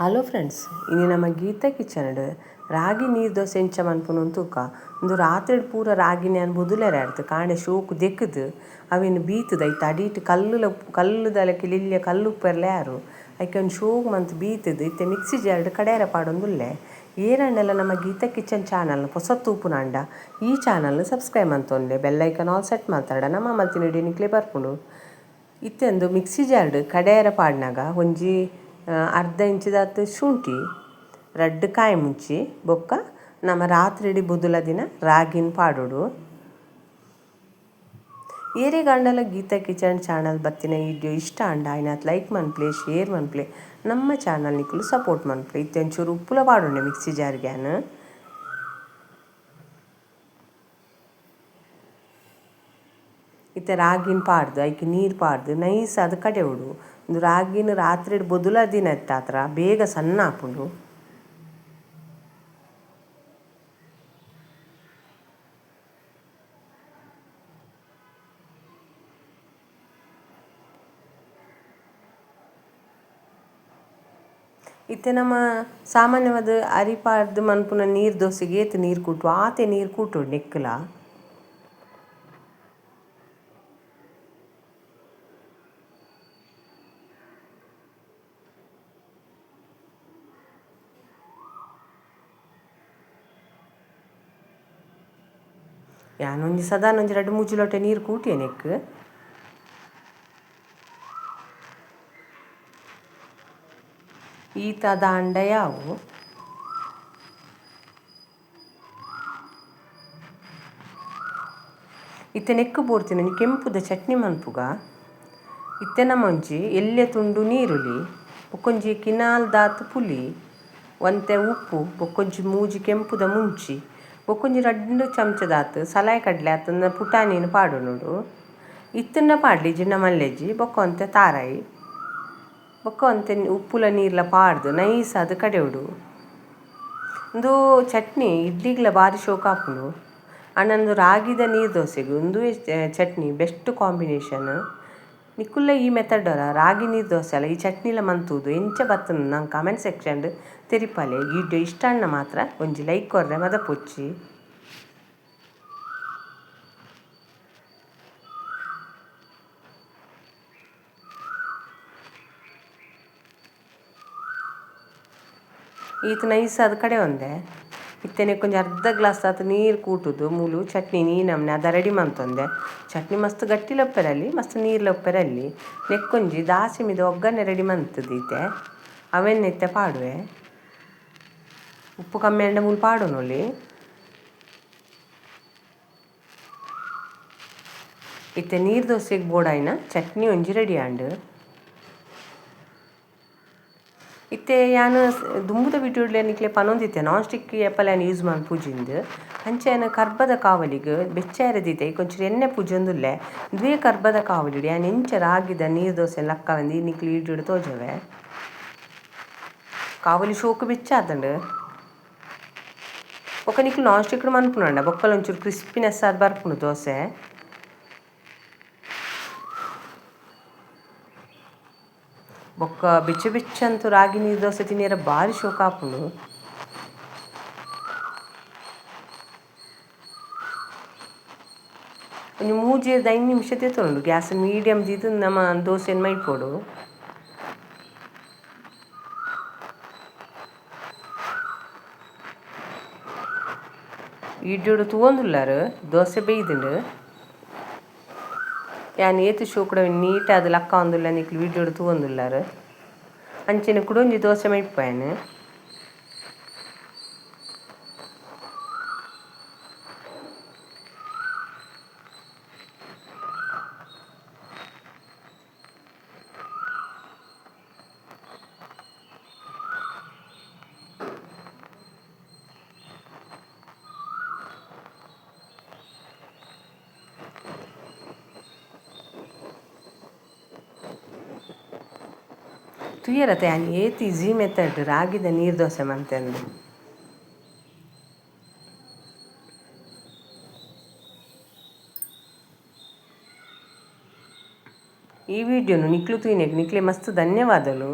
Hello friends, ಇನಿ ನಮ್ಮ Gita kitchen ರಾಗಿ ನೀರು ದೋಸೆ ಎಂಚ ಮನ್ಪುನು ತೂಕ. ಉಂದು ರಾತ್ರಿ ಪೂರ ರಾಗಿನೆ ಅನ್ ಬುದುಲೆರೆ ಆಡ್ತು ಕಾಂಡೆ ಶೋಕು ದೆಕ್ಕದು ಅವೆನ್ ಬೀತದ ಐತ ಅಡಿಟ್ ಕಲ್ಲುಲ ಕಲ್ಲುದಲಕ್ಕೆ ಲಿಲ್ಯ ಕಲ್ಲು ಉಪ್ಪೆರ್ಲೆ ಯಾರು ಐಕೆ ಒಂದು ಶೋಕ್ ಮಂತ್ ಬೀತದು ಇತ್ತೆ ಮಿಕ್ಸಿ ಜಾರ್ಡ್ ಕಡೆಯರ ಪಾಡೊಂದುಲ್ಲೆ. ಏರಂಡೆಲ್ಲ ನಮ್ಮ ಗೀತಾ ಕಿಚನ್ ಚಾನಲ್ ಹೊಸ ತೂಪುನಾಂಡ ಈ ಚಾನಲ್ ಸಬ್ಸ್ಕ್ರೈಬ್ ಮಂತೊಂದೆ ಬೆಲ್ ಐಕನ್ ಆಲ್ ಸೆಟ್ ಮಲ್ತಾಡ ನಮ್ಮ ಮಲ್ತಿನ ವಿಡಿಯೋ ನಿಕ್ಲೆ ಬರ್ಪುಂಡು. ಇತ್ತೆ ಒಂದು ಮಿಕ್ಸಿ ಜಾರ್ಡ್ ಕಡೆಯರ ಪಾಡ್ನಾಗ ಒಂಜಿ ಅರ್ಧ ಇಂಚಿದಾತ್ ಶುಂಠಿ, ರಡ್ಡ್ ಕಾಯಿ ಮುಂಚಿ ಬೊಕ್ಕ ನಮ ರಾತ್ರಿಡಿ ಬುದುಲ ದಿನ ರಾಗಿನ ಪಾಡೋಡು. ಏರೆಗಾಂಡಲ ಗೀತಾ ಕಿಚನ್ ಚಾನಲ್ ಬತ್ತಿನ ವಿಡಿಯೋ ಇಷ್ಟ ಅಂಡ ಆಯ್ನಾತ್ ಲೈಕ್ ಮನ್ಪ್ಲೆ, ಶೇರ್ ಮನ್ಪ್ಲೆ, ನಮ್ಮ ಚಾನಲ್ ನಿಕುಲು ಸಪೋರ್ಟ್ ಮನ್ಪ್ಲೆ. ಇತ್ತೆ ಒಂಚೂರು ಉಪ್ಪುಲ ಪಾಡೋಣ ಮಿಕ್ಸಿ ಜಾರ್ಗ್ಯಾನ್. ಇತ್ತೆ ರಾಗಿನ ಪಾಡ್ದು ಐಕ್ ನೀರು ಪಾಡ್ದು ನೈಸ್ ಅದು ಕಡೆಯೋಡು. ಉಂದು ರಾಗಿನ ರಾತ್ರಿ ಬೊದುಲ ದಿನ ಇತ್ತಾತ್ರ ಬೇಗ ಸಣ್ಣ ಆಪುಂಡು. ಇತ್ತೆ ನಮ್ಮ ಸಾಮಾನ್ಯವಾದ ಅರಿ ಪಾಡ್ದು ಮನ್ಪುನ ನೀರು ದೋಸೆಗೆ ಏತ್ ನೀರು ಕೂಟು ಆತೆ ನೀರು ಕೂಟೋಡು ನೆಕ್ಕಲ. ಯಾನೊಂಜಿ ಸದಾನೊಂಜಿ ರಡ್ಡ್ ಮೂಜಿ ಲೋಟೆ ನೀರು ಕೂಟಿಯೆ ನೆಕ್ಕ್. ಈತ ದಾಂಡ ಯಾವು. ಇತ್ತೆ ನೆಕ್ಕ್ ಬೋಡ್ತಿನ ಒಂಜಿ ಕೆಂಪುದ ಚಟ್ನಿ ಮನ್ಪುಗ. ಇತ್ತೆ ನಮೊಂಜಿ ಎಲ್ಯ ತುಂಡು ನೀರುಳ್ಳಿ, ಬೊಕ್ಕೊಂಜಿ ಕಿನಾಲ್ ದಾತ್ ಪುಲಿ, ಒಂತೆ ಉಪ್ಪು, ಬೊಕ್ಕೊಂಜಿ ಮೂಜಿ ಕೆಂಪುದ ಮುಂಚಿ, ಬೊಕ್ಕೊಂಜಿ ರಡ್ಡ್ ಚಮಚದಾತ್ ಸಲಾಯಿ ಕಡಲೆ ಆತಂದ ಪುಟಾಣಿನ ಪಾಡೊನೊಡು. ಇತ್ತಂಡ ಪಾಡ್ಲಿ ಜಿಂಡ ಮಲ್ಲೆಜ್ಜಿ. ಬೊಕ್ಕ ಒಂತೆ ತಾರಾಯಿ, ಬೊಕ್ಕ ಒಂತೆ ಉಪ್ಪುಲ ನೀರ್ಲ ಪಾಡ್ದು ನೈಸ್ ಆದ್ ಕಡೆಯೋಡು. ಉಂದು ಚಟ್ನಿ ಇಡ್ಲಿಗ್ಲ ಬಾರಿ ಶೋಕ ಆಪುಂಡು. ಆಂಡ ಉಂದು ರಾಗಿದ ನೀರು ದೋಸೆಗ್ ಉಂದುವೇ ಚಟ್ನಿ ಬೆಸ್ಟ್ ಕಾಂಬಿನೇಷನ್. ನಿಕುಲ್ಲ ಈ ಮೆಥಡ್ ರಾಗಿ ನೀರು ದೋಸೆ ಅಲ್ಲ ಈ ಚಟ್ನಿಲ ಮಂತುದು ಎಂಚ ಬತ್ತುಂದು ನಂಗೆ ಕಮೆಂಟ್ ಸೆಕ್ಷನ್ ತೆರಿಪಾಲೆ. ವಿಡಿಯೋ ಇಷ್ಟ ಅಣ್ಣ ಮಾತ್ರ ಒಂಜಿ ಲೈಕ್ ಕೊರ್ರೆ ಮದಪೊಚ್ಚಿ. ಈತ ನೈಸ್ ಅದು ಕಡೆ ಒಂದೆ. ಇತ್ತೆನೆ ಕೊಂಚ ಅರ್ಧ ಗ್ಲಾಸ್ ಆತ್ ನೀರು ಕೂಟುದು ಮೂಲು ಚಟ್ನಿ ನೀನಮ್ನೆ ಅದ ರೆಡಿ ಮಂತೊಂದೆ. ಚಟ್ನಿ ಮಸ್ತ್ ಗಟ್ಟಿ ಲಪ್ಪೆರಲ್ಲಿ ಮಸ್ತ್ ನೀರು ಲಪ್ಪೆರಲ್ಲಿ. ನೆಕ್ಕೊಂಜಿ ದಾಸಿಮಿದ ಒಗ್ಗರಣೆ ರೆಡಿ ಮಂತದ ಇತ್ತೆ ಅವೆನ್ ಇತ್ತೆ ಪಾಡುವೆ. ಉಪ್ಪು ಕಮ್ಮಿ ಅಂಡ ಮೂಲು ಪಾಡೊನೊಲಿ. ಇತ್ತೆ ನೀರು ದೋಸೆಗೆ ಬೋಡಾಯಿನ ಚಟ್ನಿ ಒಂಜಿ ರೆಡಿ ಆಂಡ್. ಇತ್ತೆ ಯಾನ್ ದುಂಬುದ ವಿಡಿಯೋಡ್ಲೆ ನಿಕ್ಲೆ ಪನೊಂದಿತ್ತೆ ನಾನ್ ಸ್ಟಿಕ್ ಏಪಲ ಯಾನ್ ಯೂಸ್ ಮನ್ಪುಜಿಂದ್. ಅಂಚ ಯಾನ್ ಕರ್ಬದ ಕಾವಲಿಗ್ ಬೆಚ್ಚಾಯೆರೆ ದೀತೆ ಒಂಚೂರು ಎಣ್ಣೆ ಪೂಜೊಂದುಲ್ಲೆ. ಉಂದುವೇ ಕರ್ಬದ ಕಾವಲಿಡ್ ಯಾನ್ ಎಂಚ ರಾಗಿದ ನೀರು ದೋಸೆ ಲಕ್ಕವಂದು ನಿಕ್ಲೆ ವಿಡಿಯೋಡ್ ತೋಜವೆ. ಕಾವಲಿ ಶೋಕು ಬೆಚ್ಚಾತುಂಡು. ಬೊಕ್ಕ ನಿಕ್ಲು ನಾನ್ ಸ್ಟಿಕ್ ಮನ್ಪುನಂಡ ಬೊಕ್ಕಲ ಒಂಚೂರು ಕ್ರಿಸ್ಪಿನೆಸ್ ಆದ್ ಬರ್ಪುಂಡು ದೋಸೆ. ಬೊಕ್ಕ ಬೆಚ್ಚ ಬೆಚ್ಚ ಅಂತೂ ರಾಗಿ ನೀರು ದೋಸೆ ತಿನ್ಯರ ಬಾರಿ ಶೋಕ ಆಪುಂಡು. ಒಂಜಿ ಮೂಜೆರ್ದ್ 5 ನಿಮಿಷ ದೆತೊನುಂಡು. ಗ್ಯಾಸ್ ಮೀಡಿಯಂ ದೀದ್ ನಮ ದೋಸೆನ್ ಮೈಪೊಡು. ವಿಡಿಯೋಡು ತೂವೊಂದುಲ್ಲಾರ್ ದೋಸೆ ಬೇಯ್ದುಂಡು. ಯಾನ್ ಏತ್ ಶೋಕುಡು ಅವೆನ್ ನೀಟಾದ್ ಲಕ್ಕಾವೊಂದುಲ್ಲ ನಿಕ್ಲು ವಿಡಿಯೋಡು ತೂವೊಂದುಲ್ಲಾರ್. ಅಂಚನೆ ಕುಡೊಂಜಿ ದೋಸೆ ಮೈಪುವೆ. ತೂಯರತೆ ಯಾನ್ ಏತ್ ಈಸಿ ಮೆಥಡ್ ರಾಗಿದ ನೀರು ದೋಸೆ ಮಂತೆಂದು. ಈ ವಿಡಿಯೋನು ನಿಕ್ಲು ತೂಯಿನೆಗ್ ನಿಕ್ಲೆ ಮಸ್ತ್ ಧನ್ಯವಾದಲು.